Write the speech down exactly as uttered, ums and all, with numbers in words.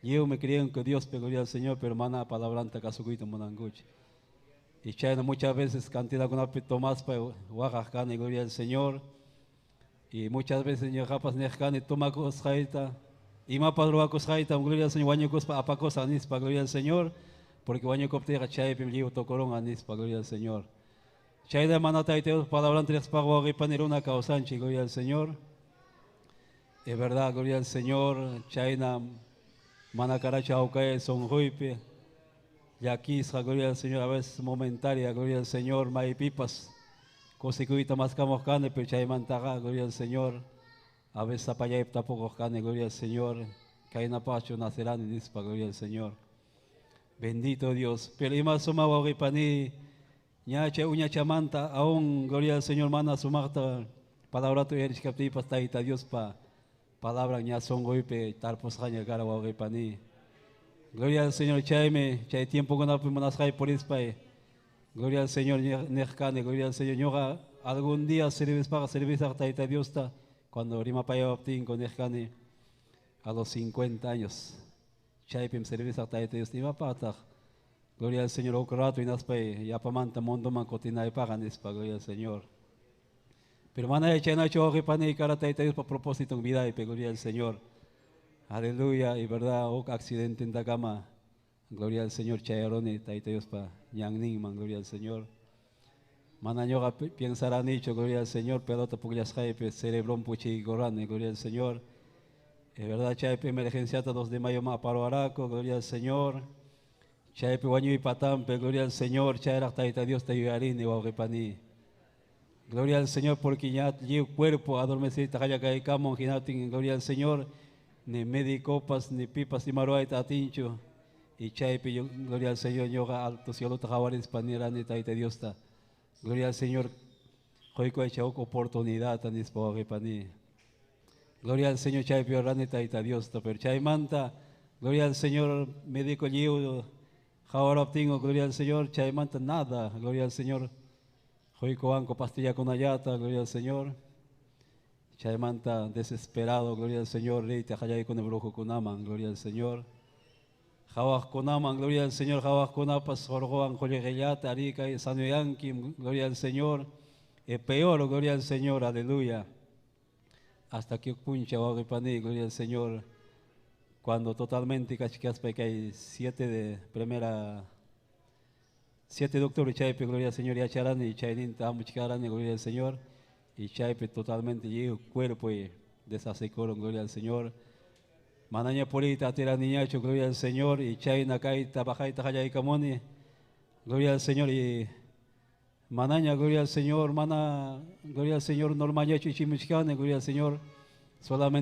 Lliumi creyenku Diospi, gloria al Señor, pero mana palabranta casucuyta munancuchu. Y chayna muchas veces cantidadcunapi tomaspa waqaq cani, gloria al Señor. Y muchas veces ñuqapas neq cani tomakusqayta, imapas ruwakusqaytam, gloria al Señor, wañukuspa apakusaq nispa, gloria al Señor, porque wañukuptïqa chaypim lliw tocorunqa nispa, gloria al Señor. Chayna mana Tayta Dios palabranta riqspaqa wawqipani runa causanchi, gloria al Señor. Es verdad, gloria al Señor, chayna mana carachu awcayä sonqoypi llaquisqa, gloria al Señor, a veces momentaria, gloria al Señor, maypipas cusicuyta mascamoq cani, pero chaymantaqa, gloria al Señor, a veces sapallaypi tapucoq cani, gloria al Señor, caynapaqchu nacerani nispa, gloria al Señor. Bendito Dios. Pero ima suma wawqipani, ña chay uñachamanta aún, gloria al Señor, mana sumaqta palabrata uyarishcaptïpas Tayta Diospa palabran ña sonqoypi tarpusqaña cara wawqipani. Gloria al Señor, chaymi chay tiempocunapi munasqay purispay. Gloria al Señor, neq cani, gloria al Señor. Ñuqa algún día servispaqa servisaq Tayta Diosta cuando rimapayäwaptinku neq cani a los cincuenta años. Chaypim servisaq Tayta Dios. ¿Imapaqtaq? Gloria al Señor, ocu rato hinaspay yapamanta mundoman cutinaypaqa nispa, gloria al Señor. Pero mana chaynachu wawqipani cara Tayta Diospa propósiton vidaypi, gloria al Señor. Aleluya. Y verdad, ocu accidententakama, gloria al Señor, chayaruni Tayta Diospa ñanninman, gloria al Señor. Mana ñuqa pi- piensaranichu, gloria al Señor, pelota pucllasqaypi cerebron puchiycorani, gloria al Señor. Es verdad, chaypi emergenciata dos de mayoman aparwaraqcu, gloria al Señor. Chaypi wañuy patanpi, gloria al Señor, chayraq Tayta Diosta yuyarini, wawqipani. Gloria al Señor, porque ña lliw cuerpo adormecita qallacaycamun, hinaptin, gloria al Señor, ni medicopas ni pipas ima ruwayta atinchu. Y chaypi, gloria al Señor, ñuqa alto cielota qawarispa nirani Tayta Diosta, gloria al Señor, qoycuwaychä ocu oportunidadta nispa, wawqipani. Gloria al Señor, chaypi orani Tayta Diosta. Pero chaymanta, gloria al Señor, medico lliw qawaraptingu, gloria al Señor, chaymanta nada, gloria al Señor, qoycuwancu pastillacunallata, gloria al Señor. Chaymanta desesperado, gloria al Señor, reyta qallaycuna brujocunaman, gloria al Señor. Qawaqcunaman, gloria al Señor, qawaqcunapas qorqowan qolleqellata, ari, cay sanoyanquim, gloria al Señor. Y peor, gloria al Señor, aleluya. Hasta que puncha, wawqipani, gloria al Señor, cuando totalmente kachkaspa cay siete de primera, siete de octubre chaypi, gloria al Señor, yacharani, y chayninta amuchkarani, gloria al Señor, y chaypi totalmente lliw cuerpo y deshacecorun, gloria al Señor. Manaña puriyta atiraniñachu, gloria al Señor, y chayna cayta bajayta qallaycamuni, gloria al Señor, y manaña, gloria al Señor, mana, gloria al Señor, normalllachu ichimuchkani, gloria al Señor, solamente